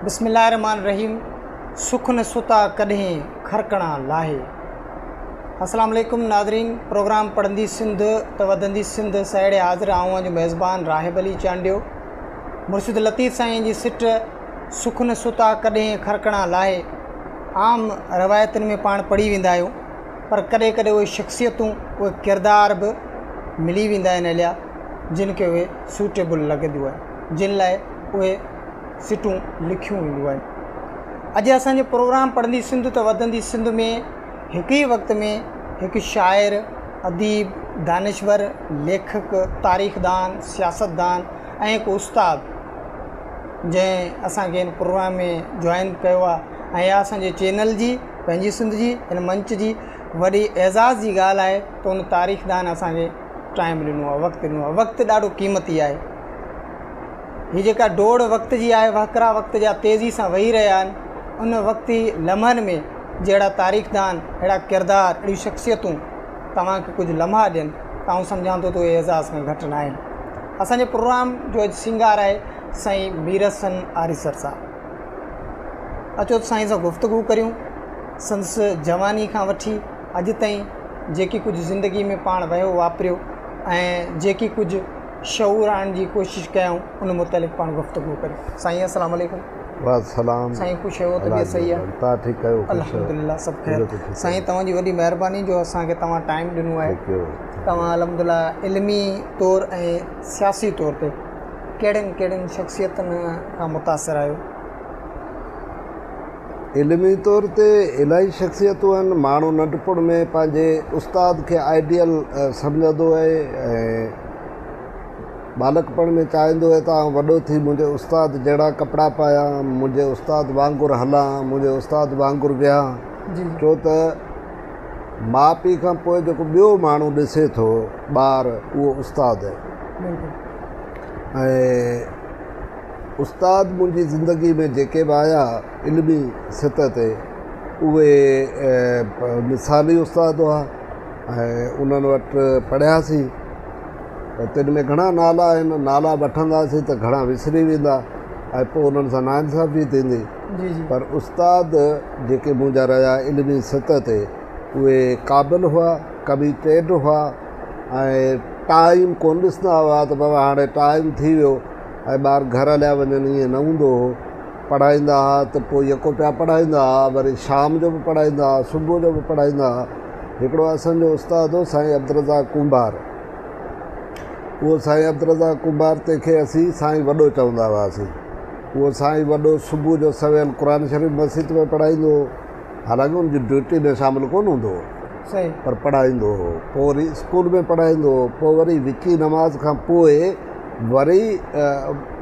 بسم الله الرحمٰن الرحيم سک نه ستا ڪڏهن کرڪڻا لاهي. السلام عليڪم ناظرين پروگرام پڙهندي سنڌ ته وڌندي سنڌ سهيڙي حاضر آئون اوهان جو ميزبان راهب علي چانڊيو مرشد لطيف سائين جي سٽ سک نه ستا ڪڏهن کرڪڻا لاهي عام روايتن ۾ پاڻ پڙهي ويندا آهيون پر ڪڏهن ڪڏهن اهي شخصيتون اهي ڪردار به ملي ويندا آهن هليا جن کي اهي سوٽيبل لڳنديون آهن جن لاء اهي سٽون لکيون وينديون آهن. اڄ اسان جي پروگرام پڙهندي سنڌ ته وڌندي سنڌ ۾ هڪ ئي وقت ۾ هڪ شاعر، اديب، دانشور، ليکڪ، تاريخدان، سياستدان ۽ هڪ استاد جنهن اسان کي هن پروگرام ۾ جوائن ڪيو آهي ۽ اها اسان جي چينل جي پنهنجي سنڌ جي هن منچ جي وڏي اعزاز جي ڳالهه آهي ته ان تاريخدان اسان کي ٽائيم ڏنو آهي وقت ڏنو آهي وقت ڏاڍو قيمتي آهي. هي جيڪا ڊوڙ وقت جي آهي، وهڪرا وقت جا تيزي سان وهي رهيا آهن، ان وقتي لمحن ۾ جهڙا تاريخدان، اهڙا ڪردار، اهڙيون شخصيتون توهان کي ڪجهه لمحا ڏين ته آئون سمجهان ٿو ته اهي اعزاز کان گهٽ ناهن. اسان جي پروگرام جو اڄ سينگار آهي سائين مير حسن آريسر صاحب. اچو ته سائين سان گفتگو ڪريون، سندس جواني کان وٺي اڄ تائين جيڪي ڪجهه زندگي ۾ پاڻ وهيو واپريو ۽ جيڪي ڪجهه شعور آڻڻ جي ڪوشش ڪيائون ان متعلق پاڻ گفتگو ڪريون. سائين السلام عليڪم. وعليڪم السلام. سائين خوش آهيو طبيعت صحيح آهي. توهان ٺيڪ آهيو خوش آهيو. الحمدلله سڀ خير. سائين توهان جي وڏي مهرباني جو اسان کي توهان ٽائيم ڏنو آهي. توهان الحمدلله علمي طور ۽ سياسي طور تي ڪهڙين ڪهڙين شخصيتن کان متاثر آهيو؟ علمي طور تي الاهي شخصيتون آهن ماڻهو ننڍپڻ ۾ پنهنجي استاد کي آئيڊيل سمجهندو آهي ۽ ٻالڪپڻ ۾ چاهيندو آهي ته آئون وڏو ٿي منهنجي استاد جهڙا ڪپڙا پايان منهنجي استاد وانگر هلان منهنجي استاد وانگر ويهان ڇو ته ماء پيء کان پوء جيڪو ٻيو ماڻهو ڏسي ٿو ٻار اهو استاد آهي ۽ استاد منهنجي زندگي ۾ جيڪي به آيا علمي سطح تي اهي مثالي استاد هئا ۽ انهن وٽ پڙهياسين ته تن ۾ گهڻا نالا آهن نالا وٺنداسين ته گهڻا وسري ويندا ۽ پوء انهن سان ناانصافي ٿيندي پر استاد جيڪي منهنجا رهيا علمي سطح تي اهي قابل هئا ڪميٽيڊ هئا ۽ ٽائيم ڪونه ڏسندا هئا ته بابا هاڻي ٽائيم ٿي ويو ۽ ٻار گهر هليا وڃن ائين نه هوندو هو. پڙهائيندا ها ته پوء يڪو پيا پڙهائيندا ها وري شام جو به پڙهائيندا ها صبح جو به پڙهائيندا ها. هڪڙو اسان جو استاد هو سائين عبدالرزاق ڪنڀار اهو سائين عبدالرزاق ڪنڀار تنهن کي اسين سائين وڏو چوندا هئاسين. اهو سائين وڏو صبح جو سويل قرآن شريف مسيت ۾ پڙهائيندو هو. حالانڪه ان جي ڊيوٽي ۾ شامل ڪونه هوندو هو پر پڙهائيندو هو. پوء وري اسڪول ۾ پڙهائيندو هو. پوء وري وچين نماز کان پوء وري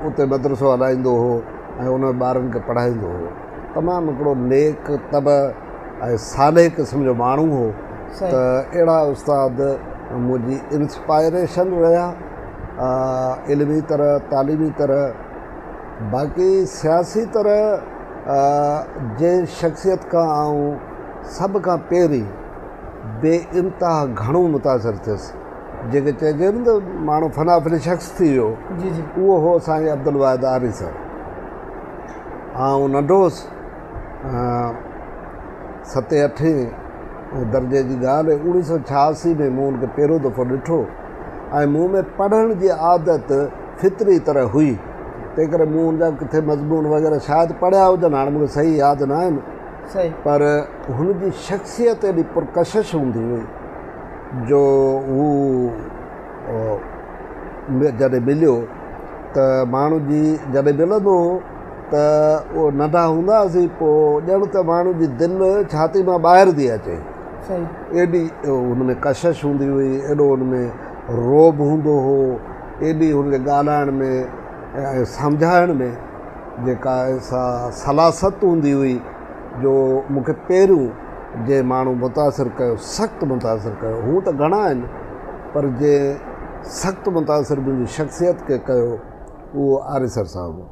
اتي مدرسو هلائيندو هو ۽ ان ۾ ٻارن کي پڙهائيندو هو. تمام هڪڙو نيڪ طبع ۽ صالح قسم جو ماڻهو هو ته اهڙا استاد منهنجي انسپائريشن رهيا علمي طرح تعليمي طرح باقي سياسي طرح جنهن شخصيت کان آئون سڀ کان پهرين بي انتها گهڻو متاثر ٿيس جنهن کي چئجي نه ته ماڻهو فنا في شخص ٿي ويو اهو هو سائين عبدالواحد آريسر. آئون ننڍو هوس ستين اٺين درجي جي ڳالهه اڻويهه سو ڇهاسي ۾ مون ان کي پهريون دفعو ڏٺو ۽ مون ۾ پڙهڻ جي عادت فطري طرح هئي تنهن ڪري مون ان جا ڪٿي مضمون وغيره شايد پڙهيا هجن هاڻي مون کي صحيح ياد نه آهن پر هن جي شخصيت ايڏي پرڪشش هوندي هئي جو هو جڏهن مليو ته ماڻهو جي جڏهن ملندو هو ته اهو ننڍا هوندا هئاسين پوء ڄڻ ته ماڻهو جي دل ڇاتي مان ٻاهر ٿي اچي ايڏي هن ۾ ڪشش هوندي هئي ايڏو هن ۾ رعب هوندو هو ايڏي هن جي ڳالهائڻ ۾ ۽ سمجهائڻ ۾ جيڪا سا سلاست هوندي هئي جو مون کي پهريون جنهن ماڻهو متاثر ڪيو سخت متاثر ڪيو هونء ته گهڻا آهن پر جنهن سخت متاثر منهنجي شخصيت کي ڪيو اهو آريسر صاحب هو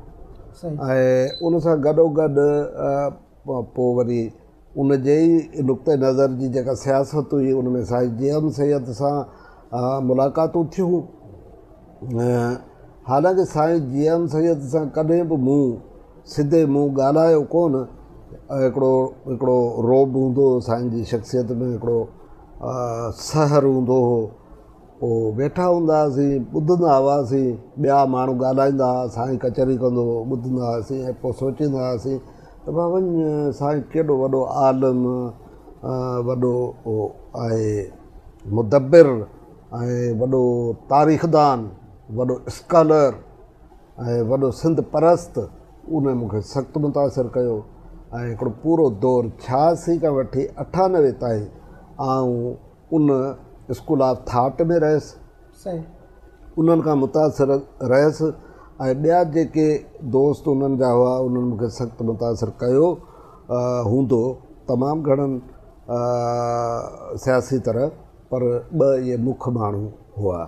۽ ان سان گڏو گڏ پوء وري ان جي ئي نقطه نظر جي جيڪا سياست هئي ان ۾ سائين جي ايم سيد سان ملاقاتون ٿيون حالانڪه سائين جي ايم سيد سان ڪڏهن به مون سڌي منهن ڳالهايو ڪونه. هڪڙو هڪڙو رعب هوندو هو سائين جي شخصيت ۾ هڪڙو سحر هوندو هو. پوء ويٺا هوندا هئاسين ٻڌندا هئاسين ٻيا ماڻهو ڳالهائيندا هئا سائين ڪچهري ڪندو هو ٻڌندا هئاسين ۽ پوء سوچيندا هئاسين ته ڀا وڃ سائين ڪيڏو وڏو عالم وڏو آهي مدبر ۽ وڏو تاريخدان وڏو اسڪالر ۽ وڏو سنڌ پرست ان مون کي سخت متاثر ڪيو ۽ هڪڙو پورو دور 86 کان وٺي 98 تائين آئون ان اسڪول آف ٿاٽ ۾ رهيس انهن کان متاثر رهيس ۽ ٻيا جيڪي دوست انهن جا هئا انهن مون کي سخت متاثر ڪيو هوندو تمام گهڻن سياسي طرح پر ٻه اهي مک ماڻهو هئا.